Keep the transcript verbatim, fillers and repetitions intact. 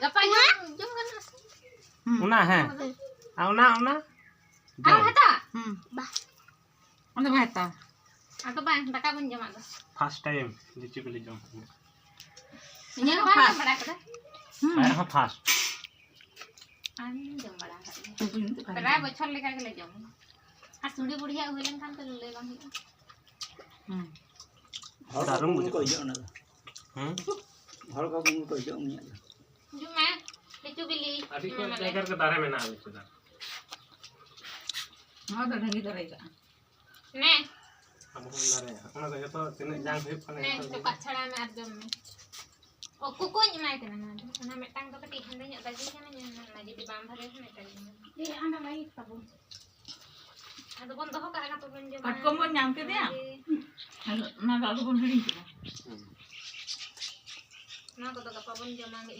ᱜᱟᱯᱟ ᱡᱚᱢ, ᱡᱚᱢ ᱜᱟᱱᱚᱜᱼᱟ ᱥᱮ? ᱦᱩᱸ᱾ ᱚᱱᱟ, ᱦᱮᱸ᱾ ᱟᱨ ᱚᱱᱟ, ᱚᱱᱟ? ᱟᱨ ᱡᱚᱢ᱾ ᱦᱟᱛᱟᱣᱟ? ᱦᱩᱸ᱾ ᱵᱟ᱾ ᱚᱸᱰᱮ ᱵᱟᱭ ᱦᱟᱛᱟᱣᱟ᱾ ᱟᱫᱚ ᱵᱟᱝ, ᱫᱟᱠᱟ ᱵᱚᱱ ᱡᱚᱢᱟ ᱟᱫᱚ᱾ First time ᱞᱤᱪᱩ ᱵᱤᱞᱤ ᱡᱚᱢ᱾ ᱤᱧᱟᱹᱜ ᱦᱚᱸ ᱵᱟᱢ ᱡᱚᱢ first᱾ ᱵᱟᱲᱟ ᱠᱟᱫᱟ? ᱦᱩᱸ᱾ ᱟᱭᱟᱜ ᱦᱚᱸ first᱾ ᱟᱢ ᱡᱚᱢ ᱵᱟᱲᱟ ᱟᱠᱟᱫ ᱜᱮᱭᱟ᱾ ᱯᱨᱟᱭ ᱵᱚᱪᱷᱚᱨ ᱞᱮᱠᱟ ᱜᱮᱞᱮ ᱡᱚᱢᱟ᱾ ᱟᱨ ᱥᱩᱸᱰᱤ ᱵᱩᱲᱦᱤᱭᱟᱜ ᱦᱩᱭ ᱞᱮᱱᱠᱷᱟᱱ ᱛᱚ ᱞᱟᱹᱞᱟᱹᱭ ᱵᱟᱝ ᱦᱩᱭᱩᱜᱼᱟ᱾ ᱦᱩᱸ᱾ ᱦᱚᱲ ᱠᱚ ᱫᱟᱨᱩᱢ ᱠᱩᱢᱵᱽᱲᱩ ᱠᱚ ᱵᱩᱡᱷᱟᱹᱜ ᱦᱤᱡᱩᱜᱼᱟ ᱚᱱᱟ ᱫᱚ᱾ ᱦᱩᱸ? ᱦᱚᱲ ᱠᱚ ᱠᱩᱢᱵᱽᱲᱩ ᱠᱚ ᱦᱤᱡᱩᱜᱼᱟ ᱩᱱᱤᱭᱟᱜ ᱫᱚ᱾ ᱦᱤᱡᱩᱜ ᱢᱮ, ᱞᱤᱪᱩ ᱵᱤᱞᱤ ᱟᱹᱰᱤ ᱮᱢᱟᱢᱟᱞᱮ᱾ ᱠᱚ ᱡᱟᱭᱜᱟ ᱨᱮᱜᱮ ᱫᱟᱨᱮ ᱢᱮᱱᱟᱜᱼᱟ, ᱞᱤᱪᱩ ᱫᱟᱨᱮ᱾ ᱱᱚᱣᱟ ᱫᱚ ᱰᱟᱹᱝᱜᱤ ᱫᱟᱨᱮ ᱠᱟᱱᱟ᱾ ᱱᱮ᱾ ᱟᱵᱚ ᱦᱚᱸ ᱫᱟᱨᱮ, ᱚᱱᱟ ᱫᱚ ᱡᱚᱛᱚ ᱛᱤᱱᱟᱹᱜ ᱡᱟᱝ ᱦᱩᱭᱩᱜ ᱠᱟᱱᱟ, ᱱᱮ, ᱡᱚᱛᱚ ᱪᱚᱯᱟᱜ ᱪᱷᱟᱲᱟᱭ ᱢᱮ ᱟᱨ ᱡᱚᱢ ᱢᱮ᱾ ᱚ, ᱠᱩᱠᱩᱧ ᱮᱢᱟᱭ ᱠᱟᱱᱟ ᱱᱚᱣᱟ ᱫᱚ᱾ ᱚᱱᱟ ᱢᱤᱫᱴᱟᱝ ᱫᱚ ᱠᱟᱹᱴᱤᱡ ᱦᱮᱸᱫᱮ ᱧᱚᱜ ᱫᱟᱜᱤ ᱠᱟᱱᱟ, ᱧᱮᱞ ᱢᱮ, ᱚᱱᱟ ᱡᱩᱫᱤ ᱵᱟᱝ ᱵᱷᱟᱜᱮ ᱠᱷᱟᱱ ᱮᱴᱟᱜ ᱡᱤᱱᱤᱥ᱾ ᱮ, ᱦᱟᱸᱰᱮ light ᱛᱟᱵᱚᱱ᱾ ᱟᱫᱚ ᱵᱚᱱ ᱫᱚᱦᱚ ᱠᱟᱜᱼᱟ, ᱜᱟᱯᱟ ᱵᱚᱱ ᱡᱚᱢᱟ᱾ ᱠᱟᱴᱠᱚᱢ ᱵᱚᱱ ᱧᱟᱢ ᱠᱮᱫᱮᱭᱟ? ᱚᱱᱟ ᱜᱮ᱾ ᱟᱫᱚ ᱚᱱᱟ ᱫᱚ ᱟᱞᱚ ᱵᱚᱱ ᱦᱤᱲᱤᱧ ᱠᱮᱫᱟ᱾ ᱦᱩᱸ᱾ ᱱᱚᱣᱟ ᱠᱚᱫᱚ ᱜᱟᱯᱟ ᱵᱚᱱ ᱡᱚᱢᱟ, ᱢᱤᱫ